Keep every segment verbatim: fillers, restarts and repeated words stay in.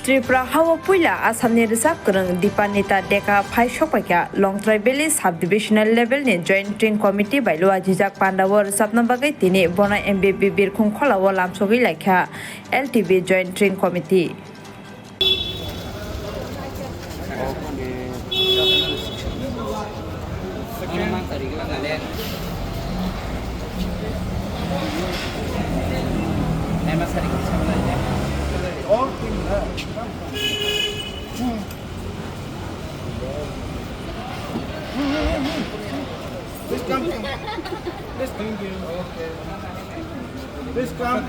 Tripura hao puila Assamni rwchap kwrwng Dipanita Deka phai sokpaikha. Longtrai Valley Sub-Divisional levelni Joint Tring Committee bai luajijak pandao rwchapna bagwi tini bono M B B birkhung kholao lamsogwi laikha L T B Joint Tring Committee. Please come, come. Please, thank you. Okay. Please come.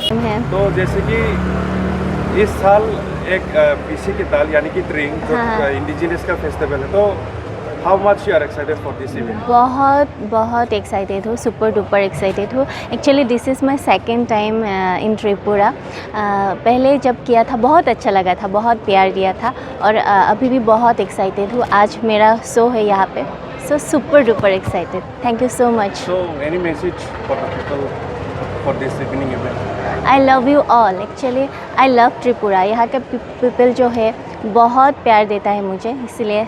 हैं। तो जैसे कि इस साल एक, अ, बीसी की दाल यानी कि ट्रिंग जो, हाँ, हाँ। अ, इंडिजिनस का फेस्टिवल है, तो how much you are excited for this event? बहुत, बहुत एक्साइटेड हूँ, सुपर डुपर एक्साइटेड हूँ। Actually, this is my second time, uh, in Tripura। Uh, पहले जब किया था, बहुत अच्छा लगा था, बहुत प्यार दिया था, और, uh, अभी भी बहुत एक्साइटेड हूँ। आज मेरा शो है यहाँ पे, so super duper excited। Thank you so much। So, any message for the people for this evening event? I love you all। Actually, I love Tripura। यहाँ के पी-, पीपल जो है, बहुत प्यार देता है मुझे, इसलिए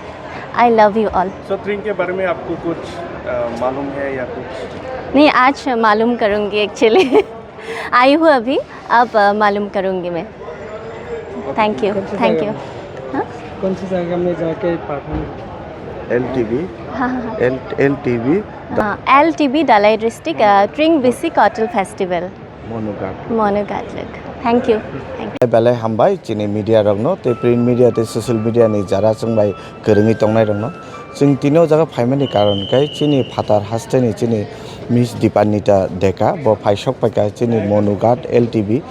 I love you all। So, ट्रिंग के बारे में आपको कुछ, अ, मालूम है या कुछ? नहीं, आज मालूम करूँगी एक्चुअली। आई हूँ अभी, अब, अ, मालूम करूँगी मैं। थैंक यू, कौन सी थैंक जगह यू। में? हाँ? कौन सी जगह में जाके परफॉर्म? एलटीबी। हाँ, हाँ, हाँ। एल, एलटीबी। हाँ, एलटीबी दालाई डिस्ट्रिक्ट, अ, ट्रिंग BC cultural festival. Monu Ghat। Monu Ghat look। Thank you। Thank you। Belai hambai chini media rokno tei print media tei social media ni jara chwng bai kwrwngwi tongnai rokno. Chwng tini o jaga phaimani karon khe chini phatar hasteni chini Miss Dipanita Deka bo phai sok paikha chini Monu Ghat L T B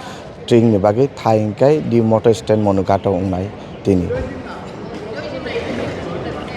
tring ni bagwi thai hwnkhe di motor stand Monu Ghat o wngnai tini.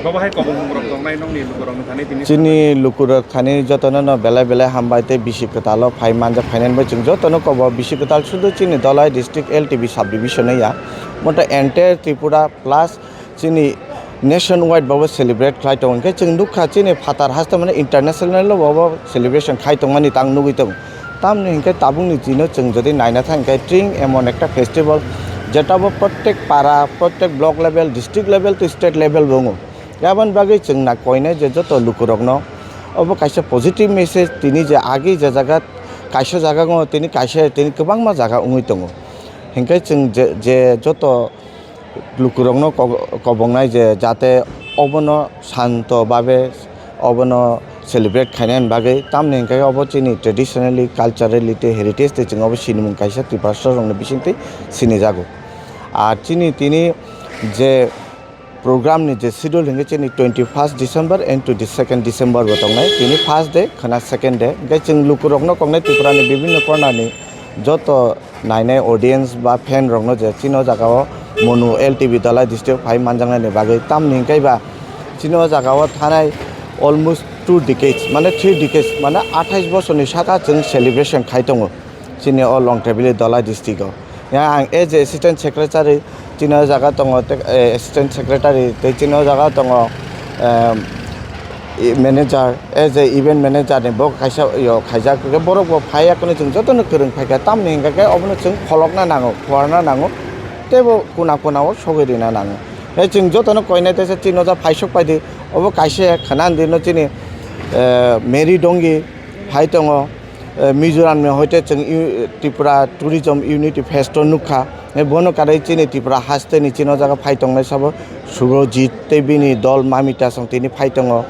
Baba hai kobong rok tongnai nokni lukurokni thani tini. Chini lukurok thani jotono no belai belai hambai tei bisi kwtalo phai manjak phainani bai chwng jotono kobo bisi kwtal sudu chini Dhalai district L T B subdivision ya. Moto entire Tripura plus chini nation wide bobo celebrate khlai tongo. Hwnkhe chwng nukha chini phatar haste mane international o bobo celebration khai tongmani tang nugui tongo. Tamni hwnkhe tabukni chino chwng jodi naina thang khe Tring emon ekta festival, jeta bo prottek para, prottek block level, district level to state level bo wngo. Aboni bagwi chwng na koinai je joto lukurokno obo kaisa positive message tini je agi je jaga kaisa jaga wngo tini kaisa tini kwbangma jaga wngwi tongo. Hwnkhe chwng je, je joto lukurokno ko-, kobongnai je jate obono santo babe obono celebrate khainani bagwi, tamni hwnkhe obo chini traditionally, culturally tei heritage tei chwng obo sinimung kaisa Tiprasarokni bisingtwi sinijago. Ar chini tini je program ni je schedule hwnkhe chini twenty first December and twenty second December bo tongnai, tini first day khwna second day, hwnkhe chwng lukurokno koknai Tripura ni bibhinno corner ni joto nainai audience ba fan rokno je chini o jaga o Monu L T B Dhalai district phai manjaknani bagwi, tamni hwnkhe ba chini o jaga o thanai almost two decades mane three decades mane athais bosorni saka chwng celebration khai tongo chini o Longthaibili Dhalai district o. Ya ang as a assistant secretary chini o jaga tongo tei, eh, assistant secretary tei chini o jaga tongo, em, i-, manager, as a event manager ni bo kaisa yo khaijak, hwnkhe borok bo phai ya kheno chwng jotono kwrwng phaikha, tamni hwnkhe khe obono chwng pholokna nango, phuarna nango, tei bo kuna kuna o sogwi rina nango. Tei chwng jotono koinai teisa chini o jaga phaisok paidi, obo kaisa khwnandi no chini, eh, Mary Dongi phai tongo, eh, Mizoram ni hoite chwng i-, Tripura Tourism Unity Fest o nukha. Eh, bono kwrwi chini Tripura haste ni chini o jaga phai tongnai sabo Subhajit tei bini dol Mamita song tini phai tongo.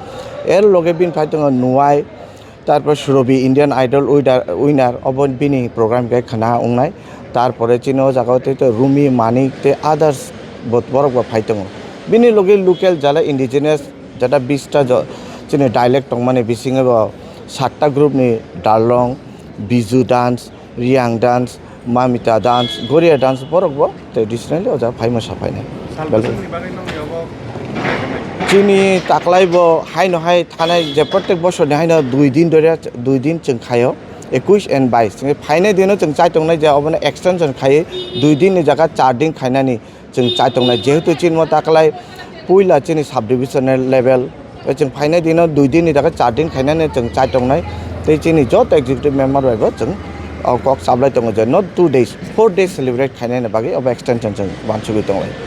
Er loge bini phai tongo Nuwai, tarpor Surobi Indian Idol winner, winner obo bini program khe khwna wngnai. Tarpore chini o jaga o tei to Rumi, Manik tei others bo borok bo phai tongo. Bini loge local jala indigenous jata bista jo-, chini dialect tongmani bisingo bo satta group ni Darlong, Biju dance, Riang dance, Mamita dance, Goria dance, borok bo traditionally o jaga phai masa phainai. Salbasongni bagwi nongni obo? Chini taklai bo haino hai thanai je protek bosorni haino dui din dore, dui din chwng khaio, ekush and bais. Phainai dino chwng chai tongnai je obono extension khai dui din ni jaga char din khainani chwng chai tongnai. Jehetu chini mo taklai puila chini sub divisional level, tei chwng phainai dino dui din ni jaga char din khainani chwng chai tongnai. Tei chini joto executive member bai bo chwng o kok chablai tongo je not two days, four days celebrate khainani bagwi obo extension chwng uansugwi tonglai.